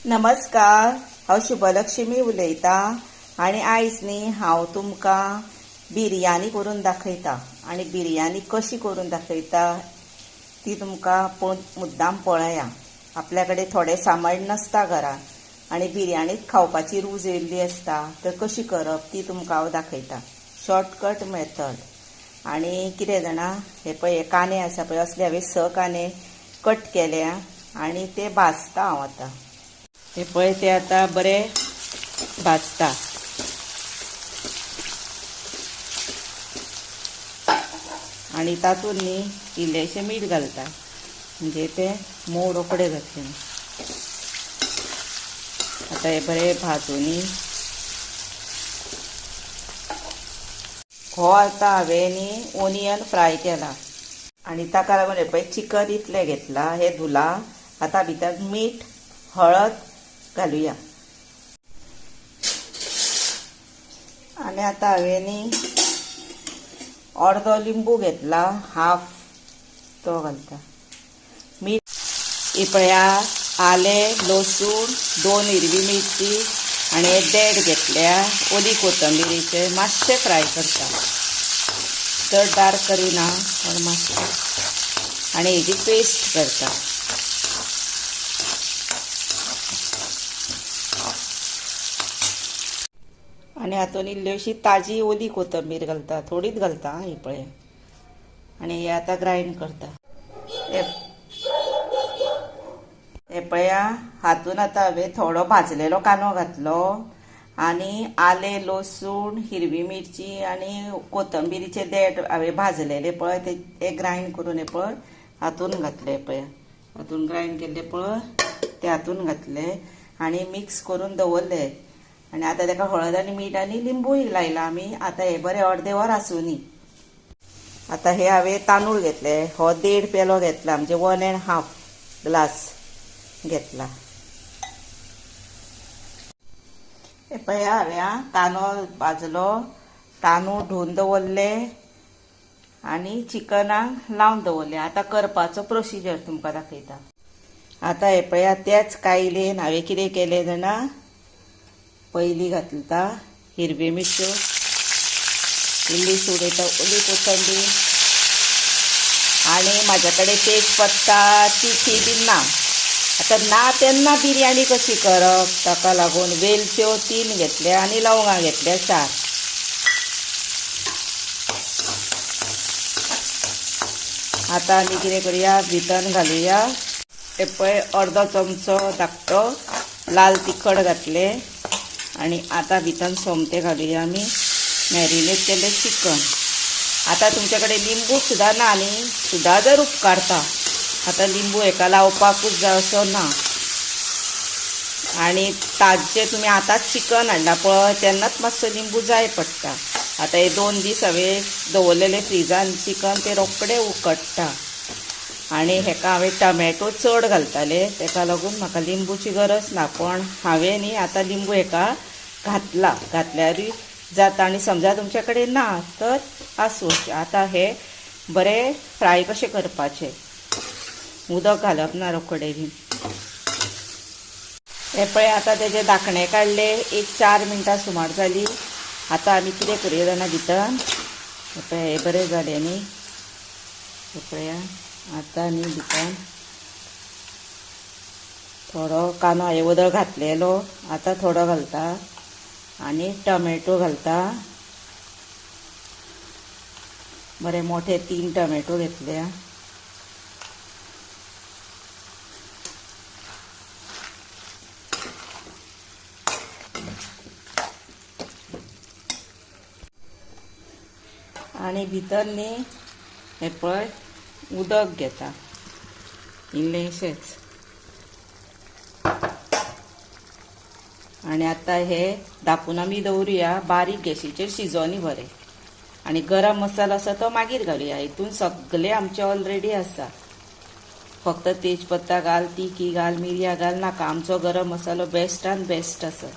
नमस्कार, हांव शुभलक्ष्मी उलयतां आनी आयज न्ही हांव तुमकां बिरयानी करून दाखयता आनी बिरयानी कशी करून दाखयता ती तुमकां मुद्दाम पळया. आपल्या कडेन थोडें सामान नासता घरांत आनी बिरयानीच खावपाची रूच येयल्ली आसता, तर कशी करप ती तुमकां हांव दाखयता. Shortcut method. आनी कितें जाणा, हे पळय हे कांदे आसा पळय, असले हांवें 6 कांदे कट केल्या आनी ते भाजता हांव आतां. हे पळय ते आतां बरे भाजता. आनी तातूंत न्ही इल्लेशें मीठ घालता, म्हणजे ते मोव रोखडे जातले. आतां हे बरे भाजूनी हो आतां हांवें न्ही ओनियन फ्राय केला आनी ताका लागून हे पळय चिकन इतलें घेतलां, हें धुलां. आतां भितर मीठ हळद घालुया. आनी आतां हांवें न्ही अर्दो लिंबू घेतला, हाफ तो घालता. मीठ ही पळया आलें, लसूण, 2 हिरवी मिरची आनी देड घेतल्या ओली कोथंबिरीचे, मातशें फ्राय करता, चड डार्क करिना पण मातशें, आनी हेजी पेस्ट करता. आनी हातून इल्लीशी ताजी ओली कोथंबीर घालता, थोडीच घालता ही पळय. आनी हे आतां ग्रायंड करता. हे पळया हातून आतां हांवें थोडो भाजलेलो कांदो घातलो आनी आलें, लसूण, हिरवी मिरची आनी कोथंबिरीचे देठ हांवें भाजलेले पळय ते ग्रायंड करून हे पळय हातून घातले. पळय हातून ग्रायंड केल्ले पळय ते हातून घातले आनी मिक्स करून दवरले. आनी आतां ताका हळद आनी मीठ आनी लिंबूय लायला आमी. आतां हे बरें अर्दे वर आसूनी. आतां हे हांवें तांदूळ घेतले, हो 1.5 पेलो घेतला, म्हणजे 1.5 ग्लास घेतला. हे पळया हांवें कांदो भाजलो, तांदूळ धुवन दवरले आनी चिकनाक लावन दवरले. आतां करपाचो प्रोसिजर तुमकां दाखयता. आतां हे पळया त्याच कायलेन हांवें कितें केलें जाणा, पयली घातता हिरवी मिरच्यो, इल्ली उडयता ओली कोथंबीर, आनी म्हाज्या कडेन तेजपत्ता तिखी बीन ना. आतां ना तेन्ना बिरयानी कशी करप, ताका लागून वेलच्यो 3 घेतल्या आनी लवंगां घेतल्या 4. आतां आमी कितें करुया, भितर घालुया हे पळय अर्दो चमचो धाकटो लाल तिखट घातले आनी आतां भितर सोमतें घालुया आमी मॅरिनेट केल्लें चिकन. आतां तुमचे कडेन लिंबू सुद्दां ना न्ही, सुद्दां जर उपकारता. आतां लिंबू हेका लावपाकूच जाय असो ना. आनी ताजें तुमी आतांच चिकन हाडलां पळय तेन्नाच मातसो लिंबू जाय पडटा. आतां हे 2 दीस हांवें दवरलेलें फ्रिजान चिकन तें रोखडें उकडटा. आनी हेका हांवें टमॅटो चड घालताले, तेका लागून म्हाका लिंबूची गरज ना, पण हांवें न्ही आतां लिंबू हेका घातला, घातल्यारूय जाता. आनी समजा तुमचे कडेन ना तर आसूं. आतां हे बरें फ्राय कशें करपाचें, उदक घालप ना रोखडें बीन. हे पळय आतां तेजे धाकणे काडले, एक 4 मिनटां सुमार जाली. आतां आमी कितें करुया जाणा भितर, हे पळय हे बरें जालें न्ही. हे पळया आतां न्ही भितर थोडो कांदो हांवें उदक घातलेलो, आतां थोडो घालता आनी टमॅटो घालता. बरे मोठे 3 टमॅटो घेतले. आनी भितर न्ही हे पळय उदक घेता इल्लेशेंच. आनी आतां हे धापून आमी दवरुया बारीक गॅशीचेर शिजोनी बरें. आनी गरम मसालो आसा तो मागीर घालुया, हितून सगळे आमचे ऑलरेडी आसा. फक्त तेजपत्ता घाल, तिखी घाल, मिरयां घाल नाका, आमचो गरम मसालो बेस्टान बेस्ट आसा.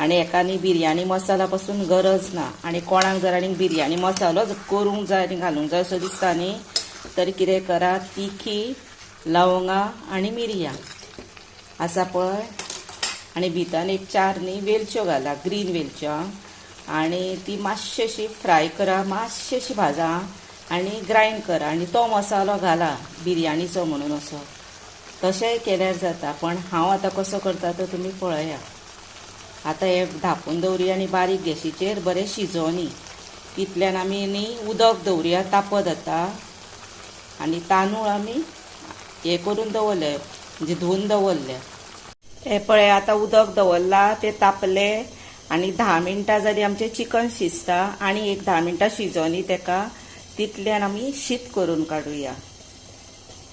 आनी हेका न्ही बिरयानी मसाला पसून गरज ना. आनी कोणाक जर आनी बिरयानी मसालोच करूंक जाय आनी घालूंक जाय असो दिसता न्ही, तर कितें करा, तिखी, लवंगां आनी मिरयां आसा पळय, आनी भितर एक 4 न्ही वेलच्यो घाला, ग्रीन वेलच्यो, आनी ती मातशी अशी फ्राय करा, मातशी अशी भाजा आनी ग्रायंड करा आनी तो मसालो घाला बिरयानीचो म्हणून असो. तशेंय केल्यार जाता, पण हांव आतां कसो करता तो तुमी पळया. आतां हे धांपून दवरुया आनी बारीक गॅशीचेर बरें शिजोवनी. तितल्यान आमी न्ही उदक दवरुया तापत आतां, आनी तांदूळ आमी हे करून दवरले, म्हणजे धुवन दवरले. हे पळय आतां उदक दवरला ते तापले आनी 10 मिनटां जाली आमचें चिकन शिजता आनी एक 10 मिनटां शिजोवनी तेका. तितल्यान आमी शीत करून काडुया.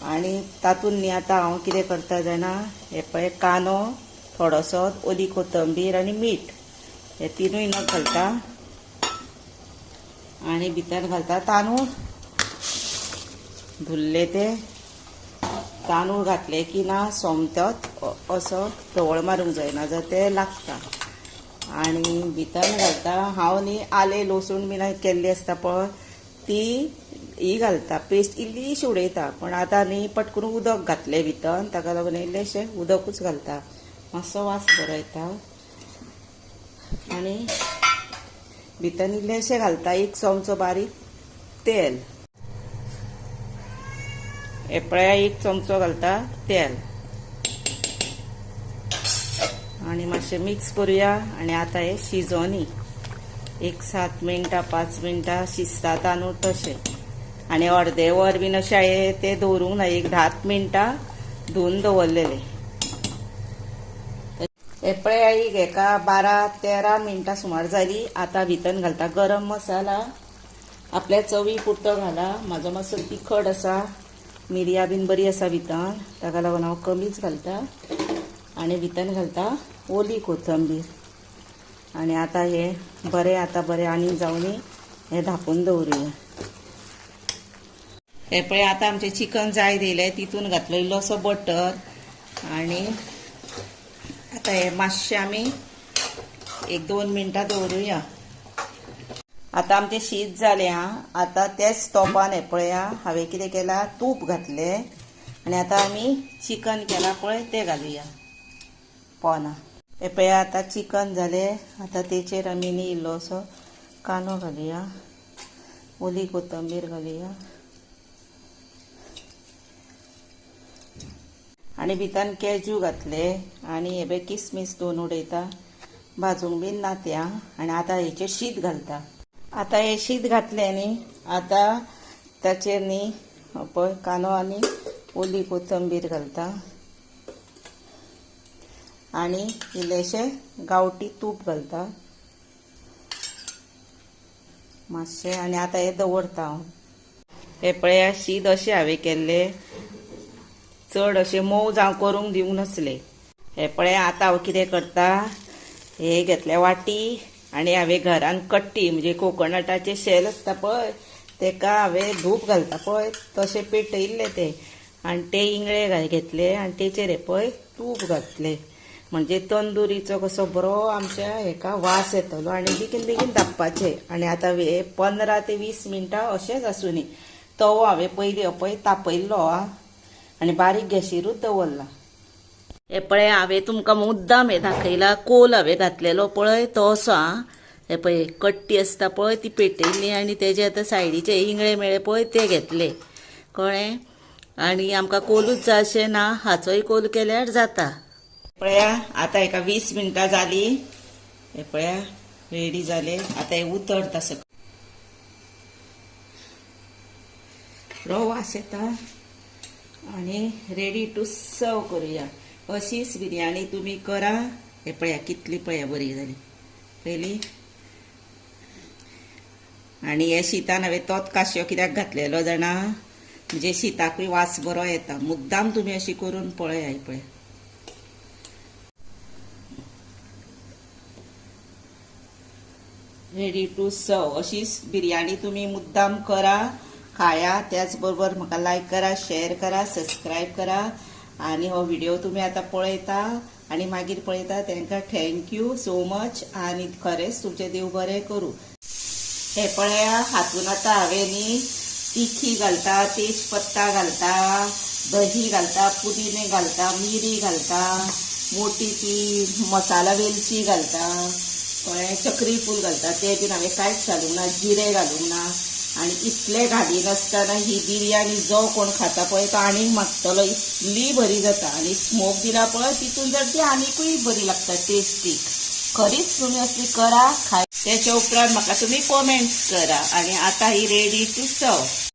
आनी तातूंत न्ही आतां हांव कितें करता जाणा, हे पळय कांदो थोडोसो, ओली कोथंबीर आनी मीठ, हे तिनूय नग घालता आनी भितर घालता तांदूळ धुल्ले ते. तांदूळ घातले की ना सोमतोच असो धवळ मारूंक जायना, जाल्यार ते लागता. आनी भितर घालता हांव न्ही आलें लसूण बीन केल्ली आसता पळय ती ही घालता, पेस्ट इल्लीशी उडयता. पण आतां न्ही पटकून उदक घातलें भितर, ताका लागून इल्लेशें उदकूच घालता, मातसो वास बरो येता. आनी भितर इल्लेशें घालता 1 चमचो बारीक तेल, हे पळया 1 चमचो घालता तेल, आनी मातशें मिक्स करुया. आनी आतां हे शिजोवनी एक 7 मिनटां 5 मिनटां शिजता तांदूळ तशें. आनी अर्दे वर बीन अशें हांवें ते दवरूंक ना, एक 10 मिनटां धुवन दवरलेले. हे पळय एक हेका 12-13 मिनटां सुमार जाली. आतां भितर घालता गरम मसाला, आपल्या चवी पुरतो घाला. म्हाजो मातसो तिखट आसा, मिरयां बीन बरी आसा भितर, ताका लागून हांव कमीच घालता. आनी भितर घालता ओली कोथंबीर. आनी आतां हे बरें आतां बरें आनी जावनी हे धांपून दवरुया. हे पळय आतां आमचें चिकन जायत येयलें, तितून घातलो इल्लोसो बटर. आनी आतां हे मातशें आमी 1-2 मिनटां दवरुया. आतां आमचें शीत जालें आं. आतां त्याच तोपान हे पळया हांवें कितें केलां, तूप घातलें आनी आतां आमी चिकन केलां पळय तें घालुया पोना. हे पळया आतां चिकन जालें. आतां तेचेर आमी न्ही इल्लोसो कांदो घालुया, ओली कोथंबीर घालुया आनी भितर कॅज्यू घातले आनी हे पळय किसमीस 2 उडयता, भाजूंक बीन ना ते आं. आनी आतां हेचेर शीत घालता. आतां हे शीत घातलें न्ही, आतां ताचेर न्ही पळय कांदो आनी ओली कोथंबीर घालता आनी इल्लेशें गांवठी तूप घालता मातशें. आनी आतां हें दवरता हांव. हे पळया शीत अशें हांवें केल्लें, चड अशें मोव जावं करूंक दिवंक नासलें. हे पळया आतां हांव कितें करता, हे घेतले वाटी आनी हांवें घरान कट्टी म्हणजे कोकोनटाचे शेल आसता पळय तेका हांवें धूप घालता पळय तशें पेटयल्लें तें, आनी ते इंगळे घेतले आनी तेचेर हे पळय तूप घातलें, म्हणजे तंदुरीचो कसो बरो आमच्या हेका वास येतलो आनी बेगीन बेगीन धापपाचें. आनी आतां हे 15 ते 20 मिनटां अशेंच आसूनी. तवो हांवें पयलीं पळय तापयल्लो आं आनी बारीक गॅशीरूच दवरला. हे पळय हांवें तुमकां मुद्दाम हें दाखयला, कोल हांवें घातलेलो पळय तो असो आं. हे पळय कट्टी आसता पळय ती पेटयल्ली आनी तेजे आतां सायडीचे इंगळे मेळ्ळे पळय ते घेतले, कळ्ळें. आनी आमकां कोलूच जाय अशें ना, हाचोय कोल केल्यार जाता. पळया आतां हेका 20 मिनटां जाली. हे पळया रेडी जाले. आतां हे उतरता सगळें, बरो वास येता आनी रेडी टू सर्व करुया. अशीच बिरयानी तुमी करा. हे पळया कितली पळया बरी जाली पयली. आनी हे शितान हांवें तोच काशयो कित्याक घातलेलो जाणा, म्हणजे शिताकूय वास बरो येता. मुद्दाम तुमी अशी करून पळया. हे पळया रेडी टू सर्व. अशीच बिरयानी तुमी मुद्दाम करा, खाया. त्याच बरोबर म्हाका लायक करा, शेअर करा, सबस्क्रायब करा. आनी हो व्हिडिओ तुमी आतां पळयता आनी मागीर पळयता तांकां thank you so much. आनी खरेंच तुमचें देव बरें करूं. हे पळया हातून आतां हांवें न्ही तिखी घालता, तेजपत्ता घालता, दही घालता, पुदिने घालता, मिरी घालता, मोटी ती मसाला वेलची घालता, कळ्ळें, चक्री फूल घालता, तें बीन हांवें कांयच घालूंक ना, जिरें घालूंक ना. आनी इतलें घालिनासतना ही बिरयानी जो कोण खाता पळय तो आनीक मागतलो, इतली बरी जाता. आनी स्मोक दिला पळय तितून जर ती आनीकूय बरी लागता टेस्टीक. खरीच तुमी असली करा खाय. तेच्या उपरांत म्हाका तुमी कॉमेंट्स करा. आनी आतां ही रेडी टू सर्व.